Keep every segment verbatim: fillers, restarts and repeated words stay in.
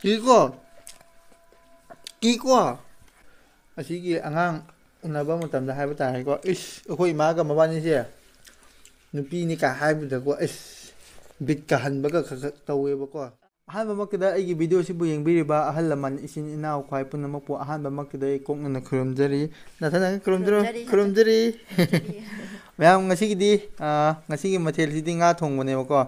ꯀꯤꯀꯣ꯫ ꯀꯤꯀꯣ꯫ ꯑꯁꯤꯒꯤ ꯑꯉꯥꯡ ꯎꯅꯕ ꯃꯇꯝꯗ ꯍꯥꯏꯕ ꯇꯥꯔꯦꯀꯣ, ꯏꯁ, ꯑꯩꯈꯣꯏ ꯏꯃꯥꯒ ꯃꯕꯥꯅꯤꯁꯦ ꯅꯨꯄꯤꯅꯤ ꯀꯥꯏ ꯍꯥꯏꯕꯗꯀꯣ, ꯏꯁ, ꯕꯤꯠꯀ ꯍꯟꯕꯒ ꯈꯔ ꯈꯔ ꯇꯧꯋꯦꯕꯀꯣ꯫ ꯑꯍꯥꯟꯕꯃꯛꯇꯗ ꯑꯩꯒꯤ ꯚꯤꯗꯤꯑꯣꯁꯤꯕꯨ ꯌꯦꯡꯕꯤꯔꯤꯕ ꯑꯍꯜ ꯂꯃꯟ, ꯏꯆꯤꯟ ꯏꯅꯥꯎ, ꯈ꯭ꯋꯥꯏ ꯄꯨꯝꯅꯃꯛꯄꯨ ꯑꯍꯥꯟꯕꯃꯛꯇꯗ ꯑꯩ ꯀꯣꯛꯅꯅ ꯈꯨꯔꯨꯝꯖꯔꯤ꯫ ꯅꯊꯟ ꯅꯊꯟ ꯈꯨꯔꯨꯝꯖꯔꯣ, ꯈꯨꯔꯨꯝꯖꯔꯤ, ꯈꯨꯔꯨꯝꯖꯔꯤ꯫ ꯈꯨꯔꯨꯝꯖꯔꯤ꯫ ꯃꯌꯥꯝ, ꯉꯁꯤꯒꯤꯗꯤ, ꯑ, ꯉꯁꯤꯒꯤ ꯃꯊꯦꯜꯁꯤꯗꯤ ꯉꯥ ꯊꯣꯡꯕꯅꯦꯕꯀꯣ꯫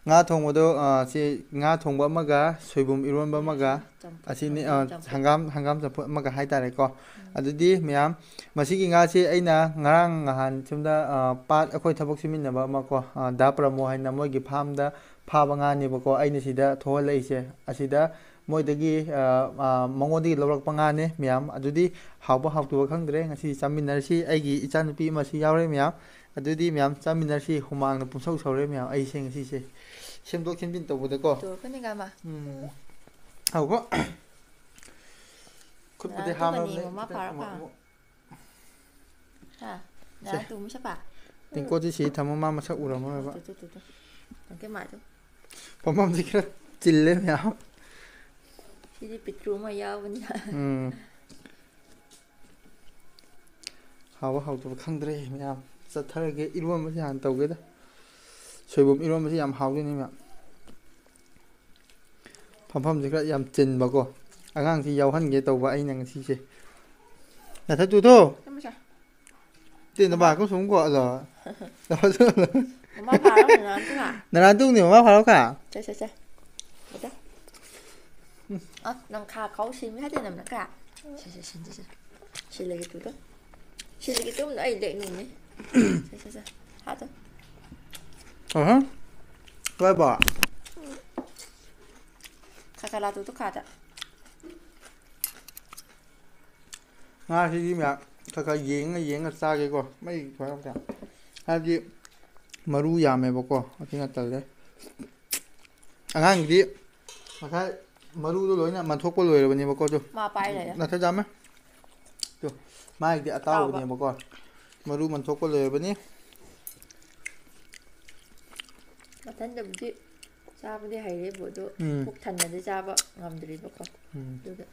ꯉꯥ ꯊꯣꯡꯕꯗꯣ, ꯑ, ꯁꯤ ꯉꯥ ꯊꯣꯡꯕ ꯑꯃꯒ ꯁꯣꯏꯕꯨꯝ ꯏꯔꯣꯟꯕ ꯑꯃꯒ ꯆꯝꯐꯨꯠ, ꯑꯁꯤꯅꯤ, ꯑ, ꯆꯝꯐꯨꯠ꯫ ꯍꯪꯒꯥꯝ, ꯍꯪꯒꯥꯝ ꯆꯝꯐꯨꯠ ꯑꯃꯒ ꯍꯥꯏꯇꯥꯔꯦꯀꯣ꯫ ꯎꯝ꯫ ꯑꯗꯨꯗꯤ ꯃꯌꯥꯝ, ꯃꯁꯤꯒꯤ ꯉꯥꯁꯤ ꯑꯩꯅ ꯉꯔꯥꯡ ꯅꯍꯥꯟ ꯁꯣꯝꯗ, ꯑ, ꯄꯥꯠ ꯑꯩꯈꯣꯏ ꯊꯕꯛ ꯁꯨꯃꯤꯟꯅꯕ ꯑꯃ ꯀꯣ, ꯑ, ꯗꯥ ꯄ꯭ꯔꯃꯣ ꯍꯥꯏꯅ ꯃꯣꯏꯒꯤ ꯐꯥꯔꯝꯗ ꯐꯥꯕ ꯉꯥꯅꯦꯕꯀꯣ ꯑꯩꯅ ꯁꯤꯗ ꯊꯣꯛꯍꯜꯂꯛꯏꯁꯦ꯫ ꯑꯁꯤꯗ ꯃꯣꯏꯗꯒꯤ, ꯑ, ꯑ, ꯃꯉꯣꯟꯗꯒꯤ ꯂꯧꯔꯛꯄ ꯉꯥꯅꯦ ꯃꯌꯥꯝ꯫ ꯑꯗꯨꯗꯤ ꯍꯥꯎꯕ ꯍꯥꯎꯇꯕ ꯈꯪꯗ꯭ꯔꯦ, ꯉꯁꯤ ꯆꯥꯃꯤꯟꯅꯔꯁꯤ꯫ ꯑꯩꯒꯤ ꯏꯆꯥꯅꯨꯄꯤ ꯑꯃꯁꯨ ꯌꯥꯎꯔꯦ ꯃꯌꯥꯝ꯫ ꯑꯗꯨꯗꯤ ꯃꯌꯥꯝ ꯆꯥꯃꯤꯟꯅꯔꯁꯤ꯫ ꯍꯨꯃꯥꯡꯅ ꯄꯨꯡꯁꯧ ꯁꯧꯔꯦ ꯃꯌꯥꯝ꯫ ꯑꯩꯁꯦ ꯉꯁꯤꯁꯦ ꯁꯦꯝꯗꯣꯛ ꯁꯦꯝꯖꯤꯟ ꯇꯧꯕꯗꯀꯣ꯫ ꯇꯨꯔꯛꯀꯅꯤ ꯀꯥꯏꯃ꯫ ꯎꯝ꯫ ꯍꯥꯎꯕ꯫ ꯈꯨꯠꯄꯨꯗꯤ ꯉꯔꯥꯡ ꯍꯥꯝꯃꯕꯅꯦ, ꯇꯨꯝꯃꯅꯤ, ꯃꯃꯥ ꯈꯤꯇꯪ ꯐꯥꯔꯀꯥꯟ꯫ ꯑꯃꯨꯛ, ꯑꯃꯨꯛ꯫ ꯍꯥ? ꯁꯦ꯫ ꯉꯔꯥꯡ ꯇꯨꯝꯕ ꯁꯛꯄ? ꯇꯦꯡꯀꯣꯠꯁꯤ ꯁꯤ ꯊꯝꯃꯣ, ꯃꯥ ꯃꯁꯛ ꯎꯔꯝꯃꯔꯣꯏꯕ꯫ ꯇꯨ, ꯇꯨ, ꯇꯨ, ꯇꯨ꯫ ꯇꯪꯀꯦ ꯃꯥ ꯇꯨ꯫ ꯐꯝꯐꯝꯁꯤ ꯈꯔ ꯆꯤꯜꯂꯦ ꯃꯌꯥꯝ꯫ ꯁꯤꯗꯤ ꯄꯤꯛꯇ꯭ꯔꯨ ꯑꯃ ꯌꯥꯎꯕꯅꯤꯅ꯫ ꯎꯝ꯫ ꯍꯥꯎꯕ ꯍꯥꯎꯇꯕ ꯈꯪꯗ꯭ꯔꯦ ꯃꯌꯥꯝ꯫ ꯆꯠꯊꯔꯒꯦ꯫ ꯏꯔꯣꯟꯕꯁꯦ ꯍꯥꯟꯅ ꯇꯧꯒꯦꯗ꯫ ꯁꯣꯏꯕꯨꯝ ꯏꯔꯣꯟꯕꯁꯤ ꯌꯥꯝ ꯍꯥꯎꯗꯣꯏꯅꯤ ꯃꯌꯥꯝ꯫ ꯐꯝꯐꯝꯁꯦ ꯈꯔ ꯌꯥꯝ ꯆꯤꯟꯕꯀꯣ꯫ ꯑꯉꯥꯡꯁꯤ ꯌꯥꯎꯍꯟꯒꯦ ꯇꯧꯕ ꯑꯩꯅ ꯉꯁꯤꯁꯦ꯫ ꯅꯊꯟ ꯇꯨꯊꯣ꯫ ꯆꯠꯂꯣ ꯁꯦ꯫ ꯇꯦ, ꯅꯕꯥ ꯀꯨꯝ ꯁꯨꯝ ꯀꯣ, ꯑꯗꯣ꯫ ꯃꯃꯥ ꯐꯥꯔꯣ, ꯅꯅꯥꯎ ꯇꯨꯅ꯫ ꯅꯅꯥꯎ ꯇꯨꯅꯤ ꯃꯃꯥ ꯐꯥꯔꯣ ꯀ? ꯁꯦ, ꯁꯦ, ꯁꯦ꯫ ꯑꯗ꯫ ꯑ, ꯅꯪ ꯈꯥ ꯈꯥꯎ ꯁꯤꯃꯤ ꯍꯥꯏꯗꯤ ꯅꯝꯅ ꯀ? ꯁꯦ, ꯁꯦ, ꯁꯦ, ꯁꯦ, ꯁꯦ꯫ ꯁꯤ ꯂꯩꯒꯦ ꯇꯨꯗꯣ꯫ ꯁꯤ ꯂꯩꯒꯦ ꯇꯨꯝꯅ ꯑꯩ ꯂꯦꯛ ꯅꯨꯡꯅꯤ꯫ ꯁꯦ, ꯁꯦ, ꯁꯦ꯫ ꯍꯥꯠꯇꯣ꯫ ꯑꯍ꯫ ꯂꯣꯏꯕꯣ? ꯈꯥ ꯈꯥ ꯂꯥ ꯇꯨꯗꯣ ꯈꯥꯗ꯫ ꯉꯥꯁꯤꯗꯤ ꯃꯌꯥꯝ ꯈꯔ ꯈꯔ ꯌꯦꯡꯉ ꯌꯦꯡꯉ ꯆꯥꯒꯦꯀꯣ꯫ ꯃꯩ ꯊꯣꯔꯛꯇꯦ꯫ ꯍꯥꯏꯕꯗꯤ ꯃꯔꯨ ꯌꯥꯝꯃꯦꯕꯀꯣ꯫ ꯑꯁꯤꯅ ꯇꯜꯂꯦ꯫ ꯑꯉꯥꯡꯒꯤꯗꯤ ꯉꯁꯥꯏ ꯃꯔꯨꯗꯣ ꯂꯣꯏꯅ ꯃꯟꯊꯣꯛꯄ ꯂꯣꯏꯔꯕꯅꯦꯕꯀꯣ ꯑꯗꯨ꯫ ꯃꯥ ꯄꯥꯏ ꯂꯩꯔꯦ꯫ ꯅꯠꯇꯦ, ꯖꯥꯃꯦ꯫ ꯇꯨ, ꯃꯥꯒꯤꯗꯤ ꯑꯇꯥꯎꯕ꯫ ꯑꯇꯥꯎꯕꯅꯦꯕꯀꯣ꯫ ꯃꯔꯨ ꯃꯟꯊꯣꯛꯄ ꯂꯣꯏꯔꯕꯅꯤ꯫ ꯃꯊꯟꯗꯕꯨꯗꯤ ꯆꯥꯕꯗꯤ ꯍꯩꯔꯦꯕꯨ ꯑꯗꯨ ꯎꯝ꯫ ꯄꯨꯛ ꯊꯟꯅꯗꯤ ꯆꯥꯕ ꯉꯝꯗ꯭ꯔꯤꯕꯀꯣ꯫ ꯎꯝ꯫ ꯑꯗꯨꯒ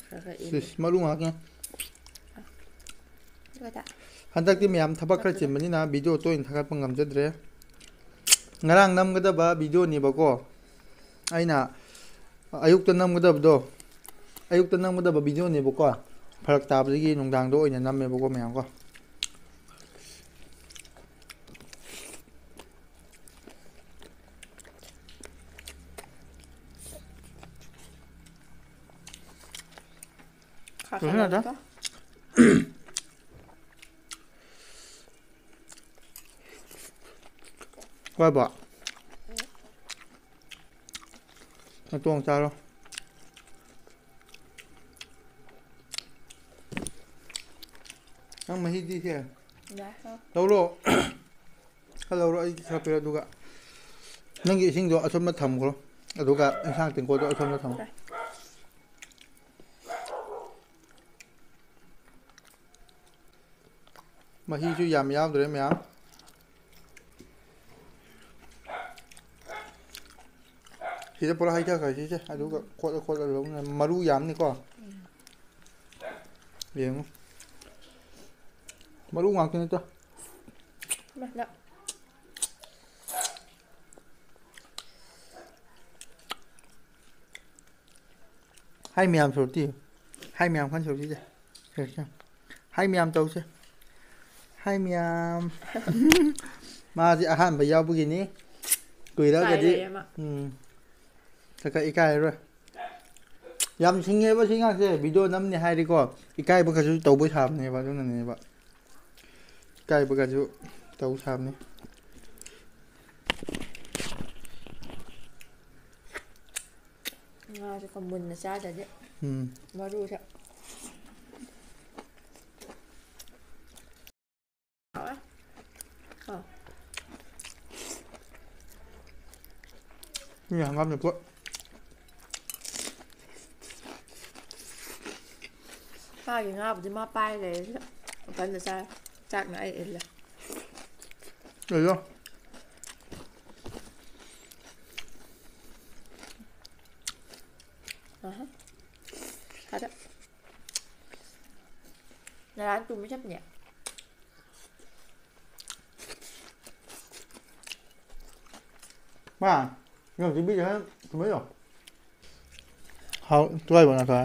ꯈꯔ ꯈꯔ ꯏꯜꯂꯤ꯫ ꯁꯤꯁ, ꯃꯔꯨ ꯉꯥꯛꯇꯅꯦ꯫ ꯑꯗꯨꯒ ꯍꯟꯗꯛꯇꯤ ꯃꯌꯥꯝ ꯊꯕꯛ ꯈꯔ ꯆꯤꯟꯕꯅꯤꯅ ꯚꯤꯗꯤꯑꯣ ꯇꯣꯏꯅ ꯊꯥꯒꯠꯄ ꯉꯝꯖꯗ꯭ꯔꯦ꯫ ꯉꯔꯥꯡ ꯅꯝꯒꯗꯕ ꯚꯤꯗꯤꯑꯣꯅꯦꯕꯀꯣ, ꯑꯩꯅ ꯑꯌꯨꯛꯇ ꯅꯝꯒꯗꯕꯗꯣ, ꯑꯌꯨꯛꯇ ꯅꯝꯒꯗꯕ ꯚꯤꯗꯤꯑꯣꯅꯦꯕꯀꯣ, ꯐꯔꯛ ꯇꯥꯕꯗꯒꯤ ꯅꯨꯡꯗꯥꯡꯗ ꯑꯣꯏꯅ ꯅꯝꯃꯦꯕꯀꯣ ꯃꯌꯥꯝꯀꯣ꯫ ꯈꯥ ꯂꯣꯏꯁꯤꯜꯂꯗ꯭ꯔꯥ? ꯈꯥ ꯂꯥꯎꯕꯗꯣ꯫ ꯋꯥꯕ? ꯅꯇꯣꯡ ꯆꯥꯔꯣ꯫ ꯅꯪ ꯃꯍꯤꯗꯤ ꯁꯦ? ꯌꯥꯏ, ꯍꯣꯏ꯫ ꯂꯧꯔꯣ꯫ ꯈꯔ ꯂꯧꯔꯣ, ꯑꯩ ꯈꯔ ꯄꯤꯔꯛꯑꯣ, ꯑꯗꯨꯒ ꯅꯪꯒꯤ ꯏꯁꯤꯡꯗꯣ ꯑꯁꯣꯝꯗ ꯊꯝꯈ꯭ꯔꯣ, ꯑꯗꯨꯒ ꯏꯟꯁꯥꯡ ꯇꯦꯡꯀꯣꯠꯇꯣ ꯑꯁꯣꯝꯗ ꯊꯝꯃꯣ꯫ ꯍꯣꯏ꯫ ꯃꯍꯤꯁꯨ ꯌꯥꯝ ꯌꯥꯎꯗ꯭ꯔꯦ ꯃꯌꯥꯝ꯫ ꯁꯤꯗ ꯄꯨꯔꯥ ꯍꯩꯊꯈ꯭ꯔꯁꯤꯁꯦ, ꯑꯗꯨꯒ ꯈꯣꯠꯂ ꯈꯣꯠꯂ ꯂꯧꯅ-, ꯃꯔꯨ ꯌꯥꯝꯅꯤꯀꯣ꯫ ꯌꯦꯡꯉꯨ꯫ ꯃꯔꯨ ꯉꯥꯛꯇꯅꯤꯗ꯫ ꯃꯁꯂꯥ꯫ ꯍꯥꯏ ꯃꯌꯥꯝ ꯁꯣꯔꯣꯛꯇꯤ꯫ ꯍꯥꯏ ꯃꯌꯥꯝ ꯀꯟ ꯁꯣꯔꯣꯛꯁꯤꯗ꯫ ꯁꯦ, ꯁꯦ꯫ ꯍꯥꯏ ꯃꯌꯥꯝ ꯇꯧꯁꯦ꯫ ꯍꯥꯏ ꯃꯌꯥꯝ꯫ ꯃꯥꯁꯦ ꯑꯍꯥꯟꯕ ꯌꯥꯎꯕꯒꯤꯅꯤ꯫ ꯀꯨꯏꯔꯒꯗꯤ, ꯏꯀꯥꯏꯔꯦ ꯑꯃ꯫ ꯎꯝ꯫ ꯈꯔ ꯈꯔ ꯏꯀꯥꯏꯔꯔꯣꯏ꯫ ꯌꯥꯝ ꯁꯤꯡꯉꯦꯕ ꯁꯤ ꯉꯥꯡꯁꯦ, ꯚꯤꯗꯤꯑꯣ ꯅꯝꯅꯤ ꯍꯥꯏꯔꯗꯤꯀꯣ, ꯏꯀꯥꯏꯕ ꯀꯩꯁꯨ ꯇꯧꯕ ꯁꯥꯕꯅꯦꯕ, ꯑꯗꯨꯅꯅꯦꯕ꯫ ꯏꯀꯥꯏꯕꯒꯁꯨ ꯇꯧ ꯁꯥꯕꯅꯤ꯫ ꯉꯥꯁꯦ ꯀꯣ ꯃꯨꯟꯅ ꯆꯥꯗ꯭ꯔꯗꯤ ꯎꯝ꯫ ꯃꯔꯨꯁꯦ꯫ ꯍꯥꯎꯋꯦ꯫ ꯑꯥ꯫ ꯃꯤ ꯍꯪꯒꯥꯝ ꯃꯦꯠꯄ꯫ ꯄꯥꯒꯤ ꯉꯥꯕꯨꯗꯤ ꯃꯥ ꯄꯥꯏ ꯂꯩꯔꯦ ꯁꯤꯗ꯫ ꯃꯊꯟꯗ ꯆꯥꯏ꯫ ꯆꯥꯛꯅ ꯑꯩ ꯏꯜꯂꯦ꯫ ꯂꯩꯌꯣ꯫ ꯑꯍ꯫ ꯐꯔꯦ꯫ ꯅꯔꯥꯟ ꯇꯨꯝꯕ ꯆꯠꯄꯅꯦ꯫ ꯃꯥ, ꯅꯪ ꯇꯤꯚꯤꯗ ꯍꯦꯟꯅ ꯊꯨꯝꯍꯜꯂꯣ꯫ ꯍꯥꯎ, ꯇꯨꯋꯥꯏꯕ ꯅꯠꯇ꯭ꯔꯥ?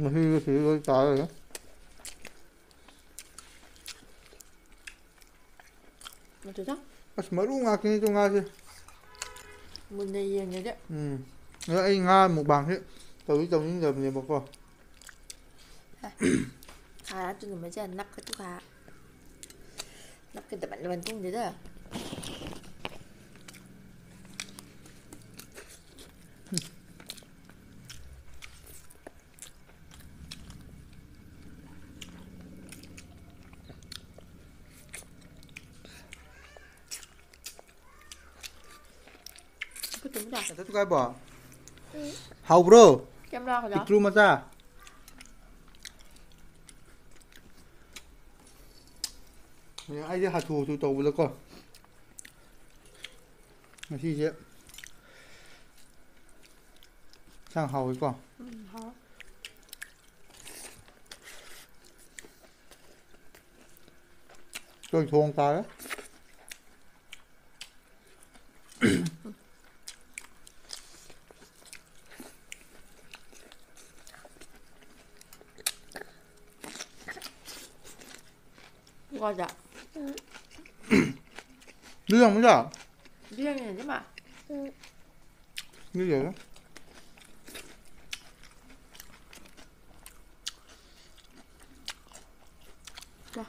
ꯃꯍꯤꯒ ꯁꯤꯗ ꯂꯣꯏ ꯇꯥꯔ ꯂꯩꯔꯦ꯫ ꯑꯗꯨꯗ? ꯑꯁ, ꯃꯔꯨ ꯉꯥꯛꯇꯅꯤ ꯇꯨ ꯉꯥꯁꯦ꯫ ꯃꯨꯟꯅ ꯌꯦꯡꯉꯦꯗꯤ꯫ ꯎꯝ꯫ ꯑꯗꯣ ꯑꯩ ꯉꯥ ꯃꯨꯛꯕꯥꯡꯁꯦ ꯇꯧꯗꯤ ꯇꯧꯅꯤꯡꯗꯕꯅꯦꯕꯀꯣ꯫ ꯈꯥꯔ ꯇꯨꯅ ꯃꯆꯥ ꯅꯞꯀ ꯇꯨ ꯈꯥ꯫ ꯅꯞꯀ ꯗꯕꯟ ꯗꯕꯟ ꯇꯨꯡꯗꯦꯗ꯫ ꯈꯨꯠꯇꯨꯝ ꯇꯥ꯫ ꯅꯊꯟ ꯊꯨꯒꯥꯏꯕꯣ? ꯎꯝ꯫ ꯍꯥꯎꯕ꯭ꯔꯣ? ꯀꯦꯃꯦꯔꯥ ꯀꯗ? ꯄꯤꯛꯇ꯭ꯔꯨ ꯃꯆꯥ? ꯑꯩꯗꯤ ꯍꯥꯊꯨ ꯍꯥꯊꯨ ꯇꯧꯕꯗꯀꯣ꯫ ꯉꯁꯤꯁꯦ ꯏꯟꯁꯥꯡ ꯍꯥꯎꯋꯤꯀꯣ꯫ ꯎꯝ, ꯍꯥꯎꯋꯦ꯫ ꯇꯣꯏꯊꯣꯡ ꯇꯥꯔꯦ꯫ ꯋꯥꯖ꯫ ꯂꯨꯏ ꯌꯥꯝ ꯂꯨꯏ꯫ ꯂꯨꯏ ꯌꯥꯝ ꯌꯥꯝ ꯃꯥ꯫ ꯂꯨꯏ ꯌꯥꯝ꯫ ꯆꯥ꯫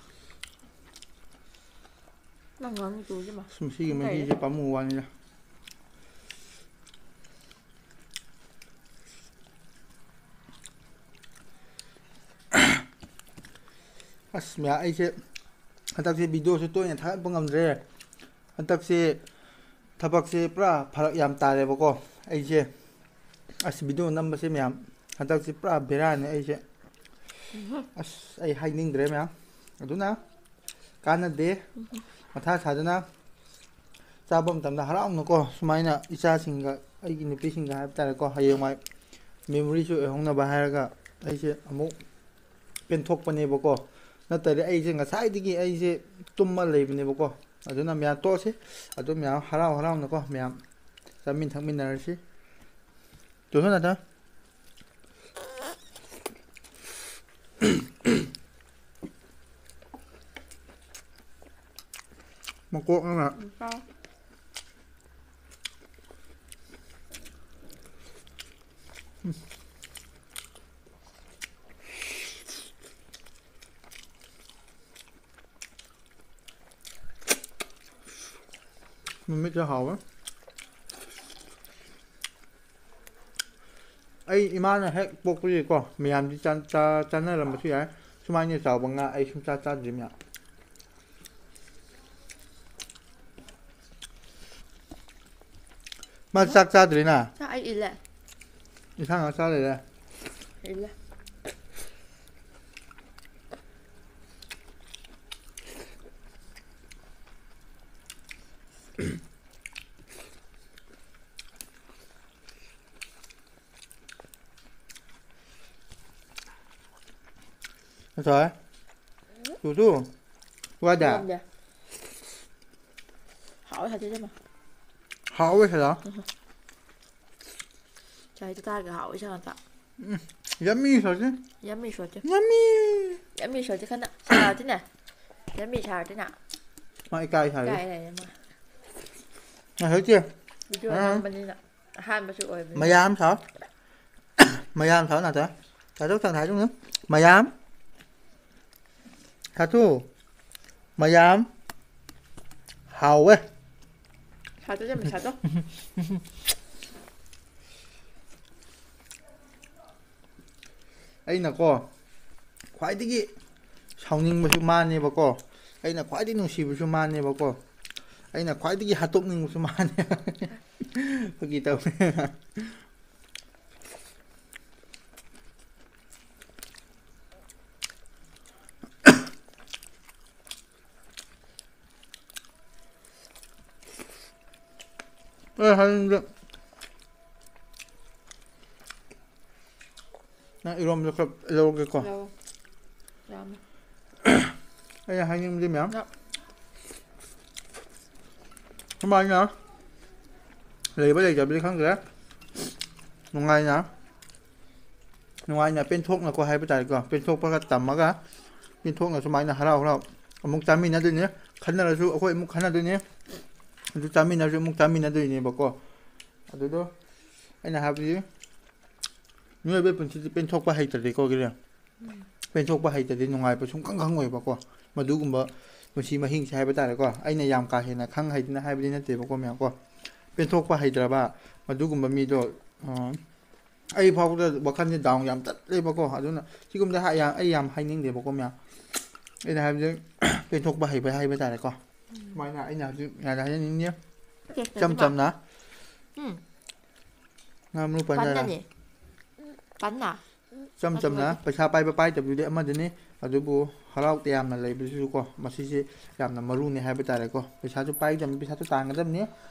ꯅꯪ ꯉꯥꯅꯨ ꯇꯨꯁꯦ ꯃꯥ꯫ ꯁꯨꯝ ꯁꯤꯒꯤ ꯀꯩ? ꯃꯍꯤꯁꯦ ꯄꯥꯝꯃꯨ ꯋꯥꯅꯤꯗ꯫ ꯑꯁ, ꯃꯌꯥ, ꯑꯩꯁꯦ ꯍꯟꯗꯛꯁꯦ ꯚꯤꯗꯤꯑꯣꯁꯨ ꯇꯣꯏꯅ ꯊꯥꯒꯠꯄ ꯉꯝꯗ꯭ꯔꯦ꯫ ꯍꯟꯗꯛꯁꯦ ꯊꯕꯛꯁꯦ ꯄꯨꯔꯥ ꯐꯔꯛ ꯌꯥꯝ ꯇꯥꯔꯦꯕꯀꯣ꯫ ꯑꯩꯁꯦ, ꯑꯁ, ꯚꯤꯗꯤꯑꯣ ꯅꯝꯕꯁꯦ ꯃꯌꯥꯝ ꯍꯟꯗꯛꯁꯦ ꯄꯨꯔꯥ ꯕꯦꯔꯥꯅꯦ ꯑꯩꯁꯦ꯫ ꯎꯝꯍꯨꯝ꯫ ꯑꯁ, ꯑꯩ ꯍꯥꯏꯅꯤꯡꯗ꯭ꯔꯦ ꯃꯌꯥꯝ꯫ ꯑꯗꯨꯅ ꯀꯥꯟꯅꯗꯦ꯫ ꯎꯝꯍꯨꯝ꯫ ꯃꯊꯥ ꯁꯥꯗꯅ ꯆꯥꯕ ꯃꯇꯝꯗ ꯍꯔꯥꯎꯅꯀꯣ, ꯁꯨꯃꯥꯏꯅ ꯏꯆꯥꯁꯤꯡꯒ, ꯑꯩꯒꯤ ꯅꯨꯄꯤꯁꯤꯡꯒ ꯍꯥꯏꯕ ꯇꯥꯔꯦꯀꯣ, ꯍꯌꯦꯡꯋꯥꯏ memoryꯁꯨ ꯑꯣꯏꯍꯧꯅꯕ ꯍꯥꯏꯔꯒ ꯑꯩꯁꯦ ꯑꯃꯨꯛ ꯄꯦꯟꯊꯣꯛꯄꯅꯦꯕꯀꯣ꯫ ꯅꯠꯇ꯭ꯔꯗꯤ ꯑꯩꯁꯦ ꯉꯁꯥꯏꯗꯒꯤ ꯑꯩꯁꯦ ꯇꯨꯝꯃ ꯂꯩꯕꯅꯦꯕꯀꯣ꯫ ꯑꯗꯨꯅ ꯃꯌꯥꯝ ꯇꯣꯛꯑꯁꯤ, ꯑꯗꯨ ꯃꯌꯥꯝ ꯍꯔꯥꯎ ꯍꯔꯥꯎꯅꯀꯣ ꯃꯌꯥꯝ ꯆꯥꯃꯤꯟ ꯊꯛꯃꯤꯟꯅꯔꯁꯤ꯫ ꯇꯨꯁꯨ ꯅꯠꯇ ꯃꯀꯣꯛ ꯑꯃ꯫ ꯃꯃꯤꯠꯁꯦ ꯍꯥꯎꯋꯦ꯫ ꯑꯩ ꯏꯃꯥꯅ ꯍꯦꯛ ꯄꯣꯛꯄꯗꯒꯤꯀꯣ ꯃꯌꯥꯝꯗꯤ ꯆꯥ-, ꯆꯥ-, ꯆꯥꯅꯔꯝꯕꯁꯨ ꯌꯥꯏ꯫ ꯁꯨꯃꯥꯏꯅ ꯆꯥꯎꯕ ꯉꯥ ꯑꯩ ꯁꯨꯡꯆꯥ ꯆꯥꯗ꯭ꯔꯤ ꯃꯌꯥꯝ꯫ ꯃꯥ ꯆꯥꯛ ꯆꯥꯗ꯭ꯔꯤꯅ? ꯆꯥꯛ ꯑꯩ ꯏꯜꯂꯦ꯫ ꯏꯟꯁꯥꯡ ꯉꯥꯛ ꯆꯥ ꯂꯩꯔꯦ꯫ ꯏꯜꯂꯦ꯫ ꯉꯁꯥꯏ꯫ Two two. ꯋꯥꯗ꯫ ꯌꯥꯝꯗꯦ꯫ ꯍꯥꯎꯋꯦ ꯁꯥꯊꯤ ꯏꯕꯦꯝꯃ꯫ ꯍꯥꯎꯋꯦ ꯁꯗꯥ꯫ ꯎꯝ꯫ ꯆꯥꯏꯗꯣ ꯇꯥꯔꯒ ꯍꯥꯎꯋꯦ ꯁꯥ ꯉꯥꯛꯇ꯫ ꯎꯝ꯫ Yummy ꯁꯥꯊꯤ꯫ Yummy ꯁꯥꯊꯤ꯫ Yummy꯫ Yummy ꯁꯥꯊꯤ ꯈꯟꯅ ꯁꯥꯔꯗꯤꯅꯦ꯫ Yummy ꯁꯥꯔꯗꯤꯅꯦ꯫ ꯃꯥ ꯏꯀꯥꯏ ꯁꯥꯔꯤ꯫ ꯏꯀꯥꯏ ꯂꯩꯔꯦ ꯃꯥ꯫ ꯉꯁꯥꯏ ꯆꯦ꯫ Video ꯑꯥ꯫ ꯅꯝꯕꯅꯤꯅ꯫ ꯑꯍꯥꯟꯕꯁꯨ ꯑꯣꯏꯕꯅꯤꯅ꯫ ꯃꯌꯥꯝ ꯁꯥꯎ꯫ ꯃꯌꯥꯝ ꯁꯥꯎ ꯅꯥꯇꯣ꯫ ꯁꯥꯊꯨ ꯁꯥꯊꯨ ꯁꯥꯊꯨ꯫ ꯃꯌꯥꯝ꯫ ꯁꯥꯊꯨ꯫ ꯃꯌꯥꯝ꯫ ꯍꯥꯎꯋꯦ꯫ ꯁꯥꯊꯨ ꯆꯦ ꯁꯥꯊꯨ꯫ ꯑꯩꯅꯀꯣ ꯈ꯭ꯋꯥꯏꯗꯒꯤ ꯁꯥꯎꯅꯤꯡꯕꯁꯨ ꯃꯥꯅꯦꯕꯀꯣ꯫ ꯑꯩꯅ ꯈ꯭ꯋꯥꯏꯗꯒꯤ ꯅꯨꯡꯁꯤꯕꯁꯨ ꯃꯥꯅꯦꯕꯀꯣ꯫ ꯑꯩꯅ ꯈ꯭ꯋꯥꯏꯗꯒꯤ ꯍꯥꯠꯇꯣꯛꯅꯤꯡꯕꯁꯨ ꯃꯥꯅꯦ꯫ ꯐꯥꯒꯤ ꯇꯧꯕꯅꯦ꯫ ꯑꯦ, ꯍꯥꯏꯅꯤꯡꯗꯦ꯫ ꯅꯪ ꯏꯔꯣꯝꯕꯗꯣ ꯈꯔ ꯂꯧꯔꯒꯦꯀꯣ꯫ ꯂꯧ꯫ ꯌꯥꯝꯃꯦ꯫ ꯑꯩꯅ ꯍꯥꯏꯅꯤꯡꯕꯗꯤ ꯃꯌꯥꯝ꯫ ꯌꯥꯝ꯫ ꯁꯨꯃꯥꯏꯅ ꯂꯩꯕ ꯂꯩꯇꯕꯗꯤ ꯈꯪꯗ꯭ꯔꯦ꯫ ꯅꯨꯡꯉꯥꯏꯅ, ꯅꯨꯡꯉꯥꯏꯅ ꯄꯦꯟꯊꯣꯛꯅꯀꯣ ꯍꯥꯏꯕ ꯇꯥꯔꯦꯀꯣ꯫ ꯄꯦꯟꯊꯣꯛꯄꯒ ꯇꯝꯃꯒ, ꯄꯦꯟꯊꯣꯛꯅ ꯁꯨꯃꯥꯏꯅ ꯍꯔꯥꯎ ꯍꯔꯥꯎ ꯑꯃꯨꯛ ꯆꯥꯃꯤꯟꯅꯗꯣꯏꯅꯦ꯫ ꯈꯟꯅꯔꯁꯨ ꯑꯩꯈꯣꯏ ꯑꯃꯨꯛ ꯈꯟꯅꯗꯣꯏꯅꯦ꯫ ꯑꯗꯨ ꯆꯥꯃꯤꯟꯅꯔꯁꯨ ꯑꯃꯨꯛ ꯆꯥꯃꯤꯟꯅꯗꯣꯏꯅꯦꯕꯀꯣ꯫ ꯑꯗꯨꯗꯣ ꯑꯩꯅ ꯍꯥꯏꯕꯗꯤ, ꯃꯤꯑꯣꯏꯕꯒꯤ ꯄꯨꯟꯁꯤꯗꯤ ꯄꯦꯟꯊꯣꯛꯄ ꯍꯩꯇ꯭ꯔꯗꯤꯀꯣ, ꯒꯤꯔꯦ꯫ ꯎꯝ꯫ ꯄꯦꯟꯊꯣꯛꯄ ꯍꯩꯇ꯭ꯔꯗꯤ ꯅꯨꯡꯉꯥꯏꯕ ꯁꯨꯡꯈꯪ ꯈꯪꯉꯣꯏꯕꯀꯣ꯫ ꯃꯗꯨꯒꯨꯝꯕ ꯄꯨꯟꯁꯤ ꯃꯍꯤꯡꯁꯦ ꯍꯥꯏꯕ ꯇꯥꯔꯦꯀꯣ꯫ ꯑꯩꯅ ꯌꯥꯝ ꯀꯥ ꯍꯦꯟꯅ ꯈꯪ ꯍꯩꯗꯅ ꯍꯥꯏꯕꯗꯤ ꯅꯠꯇꯦꯕꯀꯣ, ꯃꯌꯥꯝ ꯀꯣ꯫ ꯄꯦꯟꯊꯣꯛꯄ ꯍꯩꯇ꯭ꯔꯕ ꯃꯗꯨꯒꯨꯝꯕ ꯃꯤꯗꯣ, ꯑ, ꯑꯩ ꯐꯥꯎꯕꯗ ꯋꯥꯈꯜꯁꯦ ꯗꯥꯎꯟ ꯌꯥꯝ ꯆꯠꯂꯦꯕꯀꯣ꯫ ꯑꯗꯨꯅ ꯁꯤꯒꯨꯝꯕꯗ ꯍꯥ-, ꯌꯥꯝ, ꯑꯩ ꯌꯥꯝ ꯍꯥꯏꯅꯤꯡꯗꯦꯕꯀꯣ, ꯃꯌꯥꯝ꯫ ꯑꯩꯅ ꯍꯥꯏꯕꯗꯤ ꯄꯦꯟꯊꯣꯛꯄ ꯍꯩꯕ ꯍꯥꯏꯕ ꯇꯥꯔꯦꯀꯣ꯫ ꯎꯝ꯫ ꯁꯨꯃꯥꯏꯅ ꯑꯩꯅ ꯍꯧꯖꯤꯛ ꯃꯌꯥꯝꯗ ꯍꯥꯏꯖꯅꯤꯡꯉꯤ꯫ ꯇꯦꯁ ꯏꯆꯝ ꯇꯧꯁꯤꯕ? ꯆꯝꯅ꯫ ꯎꯝ꯫ ꯉꯥ ꯃꯔꯨ ꯄꯥꯟꯖꯔ꯫ ꯄꯥꯟꯅꯅꯤ꯫ ꯄꯥꯟꯅ? ꯏꯆꯝ ꯆꯝꯅ, ꯑꯗꯨꯒꯗꯤ? ꯄꯩꯁꯥ ꯄꯥꯏꯕ ꯄꯥꯏꯗꯕꯗꯨꯗꯤ ꯑꯃꯗꯅꯤ, ꯑꯗꯨꯕꯨ ꯍꯔꯥꯎ ꯇꯌꯥꯝꯅ ꯂꯩꯕꯁꯤꯁꯨꯀꯣ, ꯃꯁꯤꯁꯦ ꯌꯥꯝꯅ ꯃꯔꯨꯅꯤ ꯍꯥꯏꯕ ꯇꯥꯔꯦꯀꯣ꯫ ꯄꯩꯁꯥꯁꯨ ꯄꯥꯏꯒꯗꯕꯅꯤ, ꯄꯩꯁꯥꯁꯨ ꯇꯥꯟꯒꯗꯕꯅꯤ,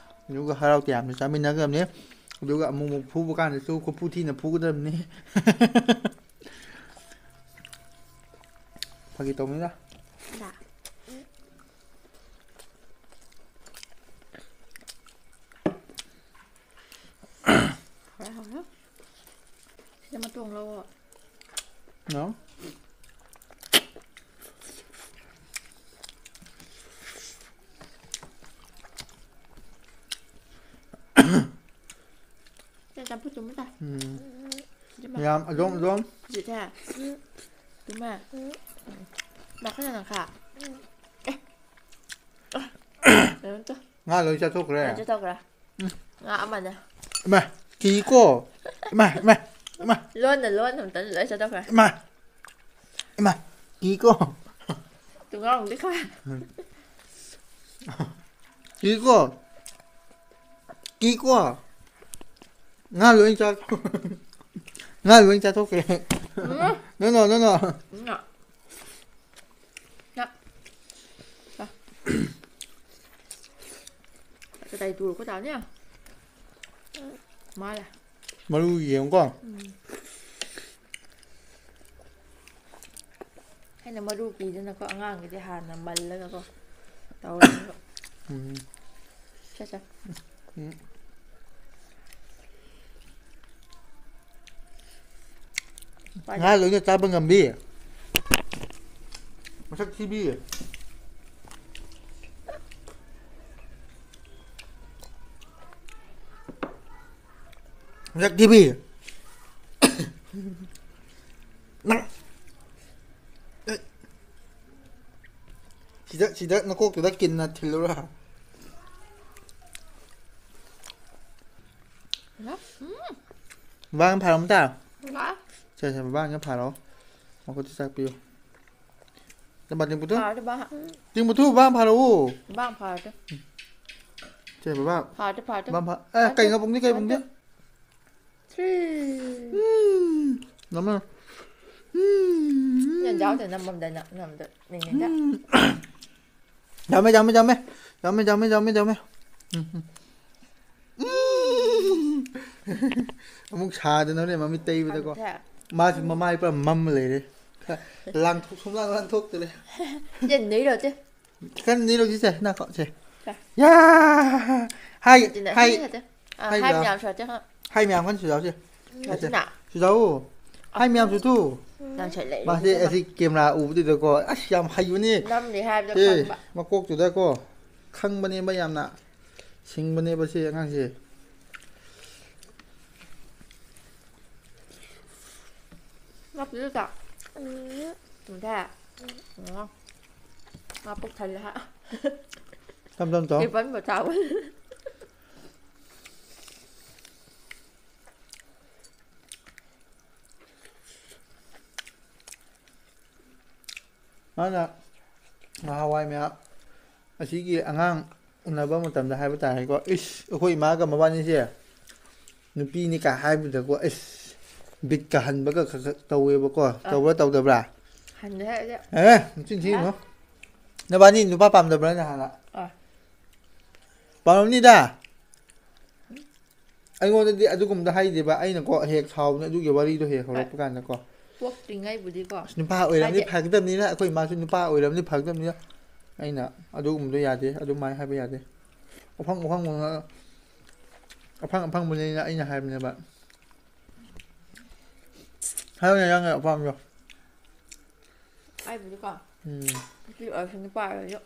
ꯑꯗꯨꯒ ꯍꯔꯥꯎ ꯇꯌꯥꯝꯅ ꯆꯥꯃꯤꯟꯅꯒꯗꯕꯅꯤ, ꯑꯗꯨꯒ ꯑꯃꯨꯛ ꯑꯃꯨꯛ ꯐꯨꯕ ꯀꯥꯟꯗꯁꯨ ꯈꯨꯐꯨ ꯊꯤꯅ ꯐꯨꯒꯗꯕꯅꯤ꯫ ꯐꯥꯒꯤ ꯇꯧꯕꯅꯤꯗ꯫ ꯗꯥ꯫ ꯍꯥꯎꯔꯦ, ꯍꯥꯎꯔꯦ꯫ ꯁꯤꯗ ꯃꯇꯣꯡ ꯂꯧꯑꯣ꯫ ꯅꯣ꯫ ꯁꯤꯗ ꯆꯝꯐꯨꯠ ꯆꯨꯝꯕ ꯇꯥꯏ꯫ ꯎꯝ꯫ ꯁꯤꯗ ꯃ-, ꯌꯥꯝ ꯑꯗꯣꯝ ꯑꯗꯣꯝ꯫ ꯁꯤꯗ꯫ ꯇꯨꯝꯃꯦ꯫ ꯃꯈꯥ ꯅꯪꯈꯥ꯫ ꯑꯦ꯫ ꯀꯩꯅꯣ ꯇꯧ-, ꯉꯥ ꯂꯣꯏ ꯆꯥꯊꯣꯛꯈ꯭ꯔꯦ꯫ ꯂꯣꯏ ꯆꯥꯊꯣꯛꯈ꯭ꯔꯦ꯫ ꯎꯝ꯫ ꯉꯥ ꯑꯃꯅꯦ꯫ ꯏꯃꯥ, ꯀꯤꯀꯣ꯫ ꯏꯃꯥ, ꯏꯃꯥ, ꯏꯃꯥ꯫ ꯂꯣꯟꯅ ꯂꯣꯟꯅ ꯑꯝꯇ ꯂꯣꯏ ꯆꯥꯊꯣꯛꯈ꯭ꯔꯦ꯫ ꯏꯃꯥ, ꯏꯃꯥ, ꯀꯤꯀꯣ꯫ ꯇꯨꯡꯉꯥꯎꯗꯤ ꯈꯔ꯫ ꯀꯤꯀꯣ꯫ ꯀꯤꯀꯣ꯫ ꯉꯥ ꯂꯣꯏ ꯆꯥ-, ꯉꯥ ꯂꯣꯏ ꯆꯥꯊꯣꯛꯈ꯭ꯔꯦ꯫ ꯎꯝ꯫ No, no, no, no꯫ ꯎꯝ꯫ ꯆꯥ-, ꯆꯥ꯫ ꯀꯗꯥꯏ ꯇꯨꯔꯣ ꯀꯣ ꯇꯥꯅꯤ? ꯃꯥꯜꯂꯦ꯫ ꯃꯔꯨ ꯌꯦꯡꯉꯨꯀꯣ꯫ ꯎꯝ꯫ ꯑꯩꯅ ꯃꯔꯨ ꯄꯤꯗꯅꯀꯣ, ꯑꯉꯥꯡꯒꯤꯗꯤ ꯍꯥꯟꯅ ꯃꯜꯂꯒꯀꯣ ꯇꯧꯔꯅꯦꯕ꯫ ꯎꯝ꯫ ꯁꯦ, ꯁꯦ꯫ ꯎꯝ꯫ ꯄꯥꯏ꯫ ꯉꯥ ꯂꯣꯏꯅ ꯆꯥꯕ ꯉꯝꯕꯤ꯫ ꯃꯁꯛ ꯊꯤꯕꯤ꯫ ꯃꯁꯛ ꯊꯤꯕꯤ꯫ ꯅꯪ, ꯑꯦ, ꯁꯤꯗ, ꯁꯤꯗ ꯅꯀꯣꯛꯇꯨꯗ ꯀꯤꯟꯅ ꯊꯤꯜꯂꯨꯔꯥ? ꯎꯝ꯫ ꯕꯥꯕꯥꯅ ꯐꯥꯔꯣ ꯑꯝꯇ꯫ ꯂꯥꯛꯑꯦ꯫ ꯁꯦ, ꯁꯦ, ꯕꯥꯕꯥꯅ ꯐꯥꯔꯣ꯫ ꯃꯈꯨꯠꯇ ꯆꯥꯛꯄꯤꯌꯨ꯫ ꯆꯝꯄ꯭ꯔꯥ ꯇꯤꯡ ꯄꯨꯊꯣꯛ꯫ ꯐꯥꯔꯗꯤ ꯕꯥ꯫ ꯇꯤꯡ ꯄꯨꯊꯣꯛ, ꯕꯥꯕꯥꯅ ꯐꯥꯔꯛꯑꯣ꯫ ꯕꯥꯕꯥꯅ ꯐꯥꯔꯗꯤ꯫ ꯁꯦ, ꯕꯥꯕꯥ꯫ ꯐꯥꯔꯗꯤ, ꯐꯥꯔꯗꯤ꯫ ꯕꯥꯕꯥꯅ ꯐꯥ-, ꯑꯦ, ꯀꯩ ꯐꯥꯔꯗꯤ꯫ ꯉꯥꯄꯨꯡꯗꯤ, ꯀꯩ ꯄꯨꯡꯗꯤ? ꯐꯥꯔꯗꯤ꯫ ꯊ꯭ꯔꯤ꯫ ꯎꯝ, ꯅꯝꯃꯣ꯫ ꯎꯝ꯫ ꯌꯦꯟꯖꯥꯎꯗ ꯅꯝꯃꯝꯗꯅ, ꯅꯝꯗ, ꯃꯤꯉꯣꯟꯗ꯫ ꯎꯝ꯫ ꯌꯥꯝꯃꯦ, ꯌꯥꯝꯃꯦ, ꯌꯥꯝꯃꯦ꯫ ꯌꯥꯝꯃꯦ, ꯌꯥꯝꯃꯦ, ꯌꯥꯝꯃꯦ, ꯌꯥꯝꯃꯦ꯫ ꯎꯝ, ꯎꯝ꯫ ꯎꯝ꯫ ꯑꯃꯨꯛ ꯁꯥꯗꯅꯅꯦ ꯃꯃꯤꯠ ꯇꯩꯕꯗꯀꯣ꯫ ꯐꯥꯔꯗꯤ꯫ ꯃꯥꯁꯨ ꯃꯃꯥꯏ ꯄꯨꯔꯥ ꯃꯝꯃ ꯂꯩꯔꯦ꯫ ꯂꯥꯡꯊꯣꯛ-, ꯁꯨꯝꯂꯥꯡ ꯂꯥꯡꯊꯣꯛꯇꯔꯦ꯫ ꯌꯦꯟ ꯅꯩꯔꯣ, ꯆꯦ꯫ ꯀꯟꯅ ꯅꯤꯔꯛꯁꯤ ꯁꯦ, ꯅꯪ ꯀꯣ, ꯁꯦ꯫ ꯁꯦ꯫ ꯌꯥ! ꯍꯥꯏ, ꯑꯗꯨꯅ ꯍꯥꯏ꯫ ꯁꯤ ꯈꯛꯇ꯫ ꯑꯥ, ꯍꯥꯏ ꯍꯥꯏꯕ꯭ꯔꯥ? ꯃꯌꯥꯝ ꯁꯨꯔꯗꯤ ꯈꯪ-, ꯍꯥꯏ ꯃꯌꯥꯝ ꯀꯟꯅ ꯁꯨꯖꯥꯎꯁꯦ꯫ ꯁꯨꯖꯥꯎꯁꯤꯅ? ꯁꯨꯖꯥꯎ꯫ ꯍꯥꯏ ꯃꯌꯥꯝꯁꯨ ꯇꯨ꯫ ꯅꯪ ꯁꯦ ꯂꯩꯔꯦ ꯃꯥꯁꯦ ꯑꯗꯨꯒ꯫ ꯑꯁꯤ ꯀꯦꯃꯦꯔꯥ ꯎꯕꯗꯨꯗꯀꯣ, ꯑꯁ, ꯌꯥꯝ ꯍꯩꯕꯅꯤ꯫ ꯅꯝꯅꯤ ꯍꯥꯏꯕꯗꯣ ꯁꯦ, ꯈꯪꯕ꯫ ꯃꯀꯣꯛꯇꯨꯗꯀꯣ, ꯈꯪꯕꯅꯦꯕ ꯌꯥꯝꯅ꯫ ꯁꯤꯡꯕꯅꯦꯕ ꯁꯤ ꯑꯉꯥꯡꯁꯦ꯫ ꯃꯥ ꯄꯤꯔꯨ ꯆꯥ꯫ ꯎꯝ꯫ ꯇꯨꯝꯊꯦ꯫ ꯎꯝ꯫ ꯃꯥ ꯄꯨꯛ ꯊꯜꯂꯦ ꯍꯥꯏ꯫ ꯇꯞ ꯇꯞ ꯆꯥꯎ꯫ ꯀꯦꯕꯟꯕ ꯆꯥꯎ꯫ ꯃꯥꯅ ꯅꯍꯥꯟꯋꯥꯏ ꯃꯌꯥꯝ ꯑꯁꯤꯒꯤ ꯑꯉꯥꯡ ꯎꯅꯕ ꯃꯇꯝꯗ ꯍꯥꯏꯕ ꯇꯥꯔꯦꯀꯣ, ꯏꯁ, ꯑꯩꯈꯣꯏ ꯏꯃꯥꯒ ꯃꯕꯥꯅꯤꯁꯦ ꯅꯨꯄꯤꯅꯤ ꯀꯥꯏ ꯍꯥꯏꯕꯗꯀꯣ, ꯏꯁ, ꯕꯤꯠꯀ ꯍꯟꯕꯒ ꯈꯔ ꯈꯔ ꯇꯧꯋꯦꯕꯀꯣ꯫ ꯑ꯫ ꯇꯧꯕ꯭ꯔꯥ ꯇꯧꯗꯕ꯭ꯔꯥ? ꯍꯟꯗꯦ ꯍꯥꯏꯔꯗꯤ꯫ ꯑꯦ, ꯅꯆꯤꯟ ꯊꯤꯒꯅꯨ꯫ ꯍꯥ? ꯅꯕꯥꯅꯤ ꯅꯨꯄꯥ ꯄꯥꯝꯗꯕ꯭ꯔꯥꯅꯦ ꯍꯥꯟꯅ? ꯑ꯫ ꯄꯥꯝꯂꯝꯅꯤꯗ꯫ ꯑꯩꯉꯣꯟꯗꯗꯤ ꯑꯗꯨꯒꯨꯝꯕꯗꯣ ꯍꯥꯏꯗꯦꯕ, ꯑꯩꯅꯀꯣ ꯍꯦꯛ ꯁꯥꯎꯕꯅꯦ ꯑꯗꯨꯒꯤ ꯋꯥꯔꯤꯗꯣ ꯍꯦꯛ ꯍꯧꯔꯛꯄ ꯀꯥꯟꯗꯀꯣ꯫ ꯄꯣꯛꯇ꯭ꯔꯤꯉꯩꯕꯨꯗꯤꯀꯣ꯫ ꯑꯁ, ꯅꯨꯄꯥ ꯑꯣꯏꯔꯝꯗꯤ ꯍꯥꯏꯗꯤ ꯐꯒꯗꯕꯅꯤꯅ, ꯑꯩꯈꯣꯏ ꯏꯃꯥꯁꯨ ꯅꯨꯄꯥ ꯑꯣꯏꯔꯝꯗꯤ ꯐꯒꯗꯕꯅꯤꯅ꯫ ꯑꯩꯅ ꯑꯗꯨꯒꯨꯝꯕꯗꯣ ꯌꯥꯗꯦ, ꯑꯗꯨꯃꯥꯏꯅ ꯍꯥꯏꯕ ꯌꯥꯗꯦ꯫ ꯑꯐꯪ ꯑꯐꯪꯕ ꯉꯥ-, ꯑꯐꯪ ꯑꯐꯪꯕꯅꯤꯅ ꯑꯩꯅ ꯍꯥꯏꯕꯅꯦꯕ꯫ ꯍꯥꯏꯌꯨꯅꯦ, ꯅꯪꯅ ꯑꯄꯥꯝꯕꯗꯣ꯫ ꯑꯩꯕꯨꯗꯤꯀꯣ, ꯎꯝ꯫ ꯅꯨꯄꯤ ꯑꯣꯏꯔꯁꯨ ꯅꯨꯄꯥ ꯑꯣꯏꯔꯁꯨ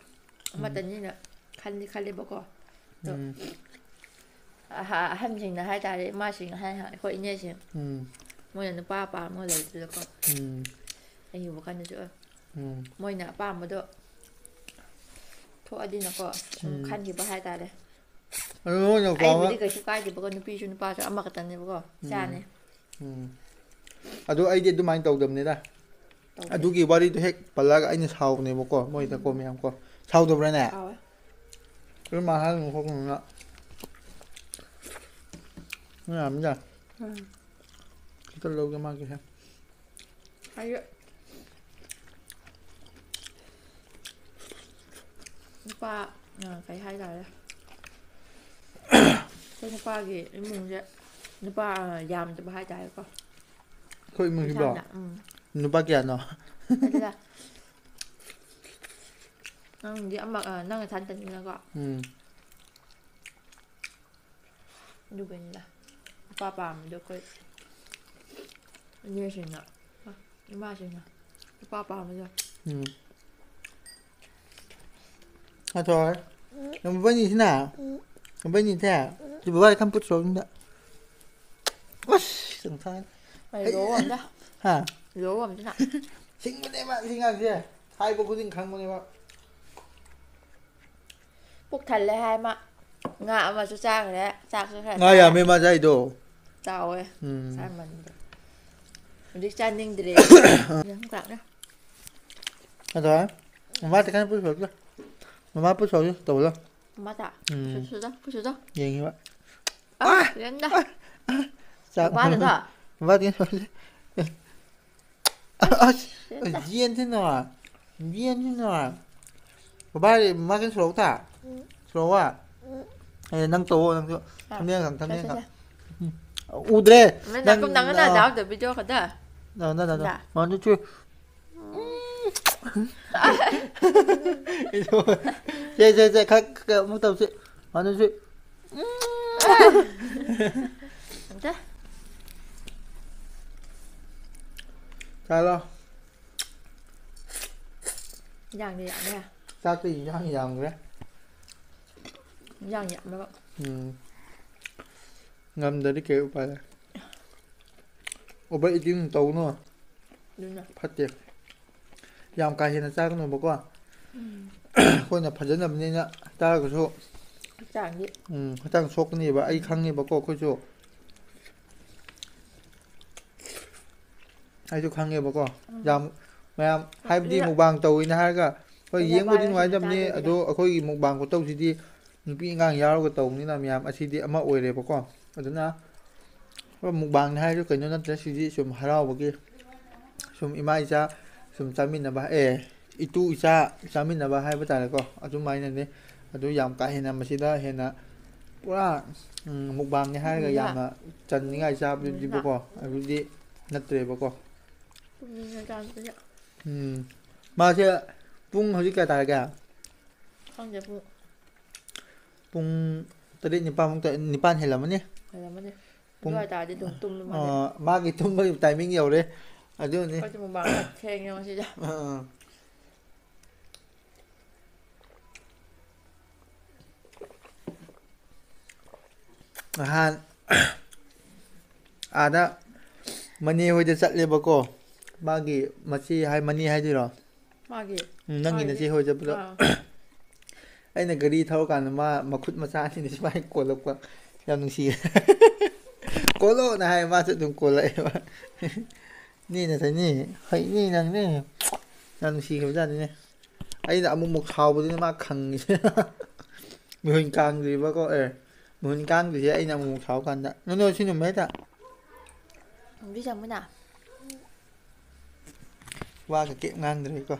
ꯎꯝ꯫ ꯑꯃꯠꯇꯅꯤꯅ ꯈꯟꯗꯤ ꯈꯜꯂꯦꯕꯀꯣ꯫ ꯑꯗꯣ ꯎꯝ꯫ ꯑꯍ-, ꯑꯍꯟꯁꯤꯡꯅ ꯍꯥꯏꯇꯥꯔꯦ, ꯏꯃꯥꯁꯤꯡꯅ ꯍꯥꯏ, ꯑꯩꯈꯣꯏ ꯏꯅꯦꯁꯤꯡ, ꯎꯝ꯫ ꯃꯣꯏꯅ ꯅꯨꯄꯥ ꯑꯄꯥꯝꯕ ꯂꯩꯕꯗꯨꯗꯀꯣ, ꯎꯝ꯫ ꯑꯩꯒꯤ ꯋꯥꯈꯜꯗꯁꯨ, ꯎꯝ꯫ ꯃꯣꯏꯅ ꯑꯄꯥꯝꯕꯗꯣ ꯊꯣꯛꯑꯗꯤꯅꯀꯣ, ꯁꯨꯝ ꯎꯝ꯫ ꯈꯟꯈꯤꯕ ꯍꯥꯏꯇꯥꯔꯦ꯫ ꯑꯗꯨ ꯅꯣꯏꯅ ꯄꯥꯝꯕ ꯑꯩꯕꯨꯗꯤ ꯀꯩꯁꯨ ꯀꯥꯏꯗꯦꯕꯀꯣ, ꯅꯨꯄꯤꯁꯨ ꯅꯨꯄꯥꯁꯨ ꯑꯃꯈꯛꯇꯅꯦꯕꯀꯣ, ꯎꯝ꯫ ꯏꯆꯥꯅꯦ꯫ ꯎꯝ꯫ ꯑꯗꯨ ꯑꯩꯗꯤ ꯑꯗꯨꯃꯥꯏꯅ ꯇꯧꯗꯕꯅꯤꯗ꯫ ꯇꯧꯗꯦ꯫ ꯑꯗꯨꯒꯤ ꯋꯥꯔꯤꯗꯣ ꯍꯦꯛ ꯄꯜꯂꯒ ꯑꯩꯅ ꯁꯥꯎꯕꯅꯦꯕꯀꯣ, ꯃꯣꯏꯗꯀꯣ ꯎꯝ꯫ ꯃꯌꯥꯝ ꯀꯣ꯫ ꯁꯥꯎꯗꯕ꯭ꯔꯥꯅꯦ? ꯁꯥꯎꯋꯦ꯫ ꯑꯗꯨꯝ ꯍꯥꯏꯔꯒ ꯈꯣꯠꯀꯅꯨꯅ꯫ ꯃꯌꯥꯝꯅ꯫ ꯎꯝ꯫ ꯈꯤꯇ ꯂꯧꯒꯦ ꯃꯥꯒꯤꯁꯦ꯫ ꯑꯩ ꯅꯨꯄꯥ, ꯑ, ꯀꯩ ꯍꯥꯏꯇꯥꯔꯦ? ꯑꯩꯈꯣꯏ ꯅꯨꯄꯥꯒꯤ ꯏꯃꯨꯡꯁꯦ ꯅꯨꯄꯥ, ꯑ, ꯌꯥꯝꯗꯕ ꯍꯥꯏꯇꯥꯔꯦꯀꯣ꯫ ꯑꯩꯈꯣꯏ ꯏꯃꯨꯡꯁꯤꯕꯣ? ꯏꯁꯥꯅ, ꯎꯝ꯫ ꯅꯨꯄꯥ ꯀꯌꯥꯅꯣ? ꯑꯗꯨꯗ ꯅꯪꯗꯤ ꯑꯃ, ꯑ, ꯅꯪ ꯅꯊꯟꯇꯅꯤꯅꯀꯣ꯫ ꯎꯝ꯫ ꯑꯗꯨꯒꯤꯅꯤꯗ꯫ ꯅꯨꯄꯥ ꯄꯥꯝꯕꯗꯣ ꯑꯩꯈꯣꯏ ꯏꯅꯦꯁꯤꯡꯅ, ꯑ, ꯏꯃꯥꯁꯤꯡꯅ ꯅꯨꯄꯥ ꯄꯥꯝꯕꯗꯣ꯫ ꯎꯝ꯫ ꯑꯗꯣ, ꯅꯪ ꯃꯕꯥꯅꯤꯁꯤꯅ, ꯃꯕꯥꯅꯤꯁꯦ, ꯁꯤ ꯕꯕꯥ ꯈꯝ ꯄꯨꯊꯣꯛꯑꯣ ꯌꯨꯝꯗ꯫ ꯑꯁ, ꯆꯪꯊꯥꯏ꯫ ꯑꯩ ꯂꯣ ꯑꯝꯇ꯫ ꯍꯥ? ꯂꯣ ꯑꯝꯇꯅ꯫ ꯁꯤꯡꯕꯅꯦ ꯃꯥ, ꯁꯤ ꯉꯥꯡꯁꯦ꯫ ꯍꯥꯏꯕ ꯈꯨꯗꯤꯡ ꯈꯪꯕꯅꯦ ꯃꯥ꯫ ꯄꯨꯛ ꯊꯜꯂꯦ ꯍꯥꯏ ꯃꯥ꯫ ꯉꯥ ꯑꯃꯁꯨ ꯆꯥꯈ꯭ꯔꯦ, ꯆꯥꯛꯁꯨ ꯈꯔ ꯉꯥ ꯆꯥꯔꯦ꯫ ꯌꯥꯝꯃꯦ ꯃꯥ ꯆꯥꯏꯗꯣ꯫ ꯆꯥꯎꯋꯦ꯫ ꯎꯝ꯫ ꯆꯥꯃꯟꯗ꯭ꯔꯦ꯫ ꯍꯧꯖꯤꯛ ꯆꯥꯅꯤꯡꯗ꯭ꯔꯦ꯫ ꯌꯥꯝ ꯆꯥꯛꯅ꯫ ꯑꯗꯣ, ꯃꯃꯥ ꯇꯦꯀꯥꯏꯅ ꯄꯨꯊꯣꯔꯛꯇꯣ꯫ ꯃꯃꯥ ꯄꯨꯊꯣꯔꯛꯇꯣ, ꯇꯧꯕꯗꯣ꯫ ꯃꯃꯥ ꯆꯥ꯫ ꯎꯝ꯫ ꯄꯨꯊꯣꯛ, ꯄꯨꯊꯣꯛ꯫ ꯌꯦꯡꯉꯤꯕ꯫ ꯑ, ꯑ! ꯌꯦꯡꯗ꯫ ꯑ! ꯆꯥꯛ ꯕꯕꯥꯗ ꯊꯣ꯫ ꯕꯕꯥꯗꯤ ꯊꯣ꯫ ꯑꯁ, ꯌꯦꯟꯁꯤꯅ, ꯌꯦꯟꯁꯤꯅ꯫ ꯕꯕꯥ, ꯃꯥꯒꯤ ꯁꯣꯔꯣꯛꯇ? ꯎꯝ꯫ ꯁꯣꯔꯣꯛ ꯋꯥ? ꯎꯝ꯫ ꯑꯦ, ꯅꯪ ꯇꯧꯋꯣ, ꯅꯪꯁꯨ꯫ ꯑ꯫ ꯊꯝꯕꯤꯌꯥꯡ ꯈꯪ, ꯊꯝꯕꯤꯌꯥꯡ ꯁꯦ, ꯁꯦ, ꯈꯪ꯫ ꯁꯦ꯫ ꯎꯗ꯭ꯔꯦ. ꯅꯪ ꯅꯪ ꯀꯨꯝ ꯅꯪ ꯅ ꯅ ꯌꯥꯎꯗ ꯚꯤꯗꯤꯑꯣ ꯈꯛꯇ. ꯅ ꯅ ꯅ ꯅ. ꯅ. ꯃꯥꯅꯨ ꯆꯨ. ꯁꯦ ꯁꯦ ꯁꯦ ꯈꯔ ꯈꯔ ꯑꯃꯨꯛ ꯇꯧꯁꯤ. ꯃꯥꯅꯨ ꯆꯨ. ꯑꯝꯇ. ꯆꯥꯔꯣ. ꯌꯥꯝꯅ ꯌꯥꯝꯃꯦ꯫ ꯆꯥꯛꯇ ꯏꯟꯖꯥꯡ ꯌꯥꯝꯈ꯭ꯔꯦ꯫ ꯏꯟꯖꯥꯡ ꯌꯥꯝꯃꯦꯕ꯫ ꯎꯝ꯫ ꯉꯝꯗ꯭ꯔꯗꯤ ꯀꯩ ꯎꯄꯥꯏ ꯂꯩ? ꯑꯣꯚꯔ ꯏꯇꯤꯡ ꯇꯧꯅꯨ꯫ ꯑꯗꯨꯅ꯫ ꯐꯠꯇꯦ꯫ ꯌꯥꯝ ꯀꯥ ꯍꯦꯟꯅ ꯆꯥꯒꯅꯣꯕꯀꯣ꯫ ꯎꯝ꯫ ꯑꯩꯈꯣꯏꯅ ꯐꯖꯅꯕꯅꯤꯅ ꯆꯥꯔꯒꯁꯨ ꯍꯛꯆꯥꯡꯗꯤ꯫ ꯎꯝ, ꯍꯛꯆꯥꯡ ꯁꯣꯛꯀꯅꯦꯕ꯫ ꯑꯩ ꯈꯪꯉꯦꯕꯀꯣ ꯑꯩꯈꯣꯏꯁꯨ꯫ ꯑꯩꯁꯨ ꯈꯪꯉꯦꯕꯀꯣ꯫ ꯎꯝ꯫ ꯌꯥꯝ ꯃꯌꯥꯝ ꯍꯥꯏꯕꯗꯤ ꯑꯗꯨꯅ ꯃꯨꯛꯕꯥꯡ ꯇꯧꯋꯤꯅ ꯍꯥꯏꯔꯒ ꯍꯣꯏ, ꯄꯩꯁꯥ ꯌꯦꯡꯕꯨꯗꯤ ꯄꯥꯏꯕꯁꯤꯡꯅ ꯅꯨꯡꯉꯥꯏꯇꯕꯅꯤ, ꯆꯥꯗꯣꯏꯅꯤꯅ꯫ ꯑꯗꯣ ꯑꯩꯈꯣꯏꯒꯤ ꯃꯨꯛꯕꯥꯡ ꯈꯨꯇꯧꯁꯤꯗꯤ ꯅꯨꯄꯤ ꯑꯉꯥꯡ ꯌꯥꯎꯔꯒ ꯇꯧꯕꯅꯤꯅ ꯃꯌꯥꯝ ꯑꯁꯤꯗꯤ ꯑꯃ ꯑꯣꯏꯔꯦꯕꯀꯣ꯫ ꯑꯗꯨꯅ ꯍꯣꯏ, ꯃꯨꯛꯕꯥꯡꯅꯤ ꯍꯥꯏꯔꯁꯨ ꯀꯩꯅꯣ ꯅꯠꯇ꯭ꯔꯦ, ꯁꯤꯗꯤ ꯁꯨꯝ ꯍꯔꯥꯎꯕꯒꯤ ꯁꯨꯝ ꯏꯃꯥ ꯏꯆꯥ ꯁꯨꯝ ꯆꯥꯃꯤꯟꯅꯕ, ꯑꯦ, ꯏꯇꯨ ꯏꯆꯥ ꯆꯥꯃꯤꯟꯅꯕ ꯍꯥꯏꯕ ꯇꯥꯔꯦꯀꯣ, ꯑꯗꯨꯃꯥꯏꯅꯅꯦ꯫ ꯑꯗꯨ ꯌꯥꯝ ꯀꯥ ꯍꯦꯟꯅ ꯃꯁꯤꯗ ꯍꯦꯟꯅ ꯄꯨꯔꯥ, ꯎꯝ, ꯃꯨꯛꯕꯥꯡꯅꯤ ꯍꯥꯏꯔꯒ ꯎꯝ, ꯌꯥꯝꯅ ꯆꯟꯅꯤꯡꯉꯥꯏ ꯆꯥꯕꯗꯨꯗꯤꯕꯀꯣ, ꯎꯝ, ꯑꯗꯨꯗꯤ ꯅꯠꯇ꯭ꯔꯦꯕꯀꯣ꯫ ꯄꯨꯛꯅꯤꯡꯅ ꯆꯥꯕꯗꯨꯗꯤ꯫ ꯎꯝ꯫ ꯃꯥꯁꯦ ꯄꯨꯡ ꯍꯧꯖꯤꯛ ꯀꯌꯥ ꯇꯥꯔꯒꯦ? ꯈꯪꯗꯦ ꯄꯨꯡ꯫ ꯄꯨꯡ ꯇꯔꯦꯠ, ꯅꯤꯄꯥꯟꯃꯨꯛꯇ, ꯅꯤꯄꯥꯟ ꯍꯦꯜꯂꯝꯃꯅꯤ꯫ ꯍꯦꯜꯂꯝꯃꯅꯤ꯫ ꯄꯨꯡ, ꯑꯗꯨ ꯑꯣꯏꯇꯥꯔꯗꯤ ꯑꯗꯨꯝ ꯇꯨꯝꯕ ꯃꯥꯜꯂꯦ꯫ ꯑ, ꯃꯥꯒꯤ ꯇꯨꯝꯕꯒꯤ ꯇꯥꯏꯃꯤꯡ ꯌꯧꯔꯦ꯫ ꯑꯗꯨꯅꯤ꯫ ꯑꯩꯈꯣꯏꯗꯤ ꯃꯨꯛꯕꯥꯡ ꯈꯔ ꯊꯦꯡꯉꯦ ꯉꯁꯤꯁꯦ꯫ ꯑ, ꯑ꯫ ꯅꯍꯥꯟ ꯑꯥꯗ ꯃꯅꯦ ꯍꯣꯏꯗ ꯆꯠꯂꯦꯕꯀꯣ, ꯃꯥꯒꯤ ꯃꯆꯦ ꯍꯥꯏ, ꯃꯅꯦ ꯍꯥꯏꯗꯣꯏꯔꯣ? ꯃꯥꯒꯤ? ꯎꯝ, ꯅꯪꯒꯤ ꯃꯥꯒꯤ꯫ ꯅꯆꯦ ꯍꯣꯏ ꯆꯠꯄꯗꯣ꯫ ꯑꯥ꯫ ꯑꯩꯅ ꯒꯥꯔꯤ ꯊꯧꯔꯀꯥꯟꯗ ꯃꯥ ꯃꯈꯨꯠ ꯃꯆꯥ ꯑꯅꯤꯅ ꯁꯨꯃꯥꯏꯅ ꯀꯣꯜꯂꯛꯄ꯫ ꯌꯥꯝ ꯅꯨꯡꯁꯤꯌꯦ꯫ ꯀꯣꯜꯂꯣꯅ ꯍꯥꯏ, ꯃꯥꯁꯨ ꯑꯗꯨꯝ ꯀꯣꯜꯂꯛꯑꯦꯕ꯫ ꯅꯦ ꯅꯠꯇ꯭ꯔꯅꯦ? ꯍꯩꯅꯦ ꯅꯪꯅꯦ꯫ ꯌꯥꯝ ꯅꯨꯡꯁꯤꯈ꯭ꯔꯕꯖꯥꯠꯅꯤꯅꯦ꯫ ꯑꯩꯅ ꯑꯃꯨꯛ ꯑꯃꯨꯛ ꯁꯥꯎꯕꯗꯨꯅꯤ ꯃꯥ ꯈꯪꯉꯤꯁꯦ꯫ ꯃꯤꯍꯨꯟ ꯀꯥꯡꯗ꯭ꯔꯤꯕꯀꯣ, ꯑꯦ, ꯃꯤꯍꯨꯟ ꯀꯥꯡꯗ꯭ꯔꯤꯁꯦ ꯑꯩꯅ ꯑꯃꯨꯛ ꯑꯃꯨꯛ ꯁꯥꯎ ꯀꯥꯟꯗ꯫ ꯅꯣꯏ, ꯅꯣꯏ ꯁꯤ ꯅꯨꯃꯤꯠꯇ꯫ ꯅꯨꯡꯗꯤ ꯆꯪꯕꯅ꯫ ꯋꯥꯒ ꯀꯩꯝ ꯉꯥꯡꯗ꯭ꯔꯦꯀꯣ꯫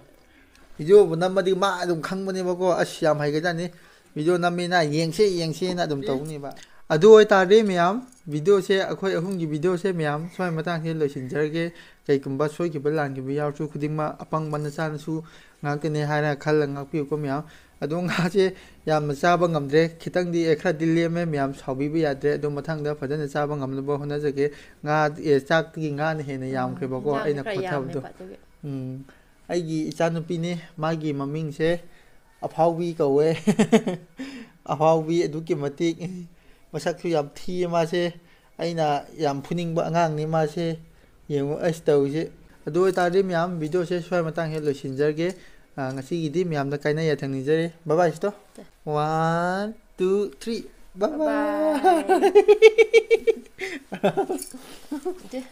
ꯚꯤꯗꯤꯑꯣꯕꯨ ꯅꯝꯃꯗꯤ ꯃꯥ ꯑꯗꯨꯝ ꯈꯪꯕꯅꯦꯕꯀꯣ꯫ ꯑꯁ, ꯌꯥꯝ ꯍꯩꯒ꯭ꯔꯖꯥꯠꯅꯤ꯫ ꯚꯤꯗꯤꯑꯣ ꯅꯝꯃꯦꯅ ꯌꯦꯡꯁꯦ, ꯌꯦꯡꯁꯦꯅ ꯑꯗꯨꯝ ꯎꯝ꯫ ꯇꯧꯅꯦꯕ꯫ ꯑꯗꯨ ꯑꯣꯏꯇꯥꯔꯗꯤ ꯃꯌꯥꯝ, ꯚꯤꯗꯤꯑꯣꯁꯦ, ꯑꯩꯈꯣꯏ ꯑꯍꯨꯝꯒꯤ ꯚꯤꯗꯤꯑꯣꯁꯦ ꯃꯌꯥꯝ ꯁ꯭ꯋꯥꯏ ꯃꯇꯥꯡꯁꯤꯗ ꯂꯣꯏꯁꯤꯟꯖꯔꯒꯦ꯫ ꯀꯩꯒꯨꯝꯕ ꯁꯣꯏꯈꯤꯕ ꯂꯥꯟꯈꯤꯕ ꯌꯥꯎꯔꯁꯨ, ꯈꯨꯗꯤꯡꯃꯛ ꯑꯄꯪꯕ ꯅꯆꯥꯅꯁꯨ ꯉꯥꯛꯇꯅꯦ ꯍꯥꯏꯅ ꯈꯜꯂꯒ ꯉꯥꯛꯄꯤꯌꯨꯀꯣ ꯃꯌꯥꯝ꯫ ꯑꯗꯣ ꯉꯥꯁꯦ ꯌꯥꯝꯅ ꯆꯥꯕ ꯉꯝꯗ꯭ꯔꯦ, ꯈꯤꯇꯪꯗꯤ, ꯑꯦ, ꯈꯔꯗꯤ ꯂꯦꯝꯃꯦ ꯃꯌꯥꯝ, ꯁꯥꯎꯕꯤꯕ ꯌꯥꯗ꯭ꯔꯦ꯫ ꯑꯗꯣ ꯃꯊꯪꯗ ꯐꯖꯅ ꯆꯥꯕ ꯉꯝꯅꯕ ꯍꯣꯠꯅꯖꯒꯦ꯫ ꯉꯥ, ꯑꯦ, ꯆꯥꯛꯇꯒꯤ ꯉꯥꯅ ꯍꯦꯟꯅ ꯎꯝ, ꯌꯥꯝꯈ꯭ꯔꯦꯕꯀꯣ, ꯏꯟꯖꯥꯡꯗꯤ ꯑꯩꯅ ꯈꯔ ꯈꯣꯠꯊꯕꯗꯣ꯫ ꯌꯥꯝꯃꯦꯕ ꯑꯗꯨꯒꯤ꯫ ꯎꯝ, ꯑꯩꯒꯤ ꯏꯆꯥꯅꯨꯄꯤꯅꯤ, ꯃꯥꯒꯤ ꯃꯃꯤꯡꯁꯦ ꯑꯐꯥꯎꯕꯤ ꯀꯧꯋꯦ꯫ ꯑꯐꯥꯎꯕꯤ ꯑꯗꯨꯛꯀꯤ ꯃꯇꯤꯛ ꯃꯁꯛꯁꯨ ꯌꯥꯝ ꯊꯤꯌꯦ ꯃꯥꯁꯦ꯫ ꯑꯩꯅ ꯌꯥꯝ ꯐꯨꯅꯤꯡꯕ ꯑꯉꯥꯡꯅꯤ ꯃꯥꯁꯦ꯫ ꯌꯦꯡꯉꯨ ꯑꯩꯁ ꯇꯧꯔꯤꯁꯦ꯫ ꯑꯗꯨ ꯑꯣꯏꯇꯥꯔꯗꯤ ꯃꯌꯥꯝ, ꯚꯤꯗꯤꯑꯣꯁꯦ ꯁ꯭ꯋꯥꯏ ꯃꯇꯥꯡꯁꯤꯗ ꯂꯣꯏꯁꯤꯟꯖꯔꯒꯦ꯫ ꯑ, ꯉꯁꯤꯒꯤꯗꯤ ꯃꯌꯥꯝꯗ ꯀꯥꯏꯅ ꯌꯥꯊꯪ ꯅꯤꯖꯔꯤ꯫ Bye bye, ꯁꯤꯇꯣ꯫ One, two, three. Bye bye. Bye.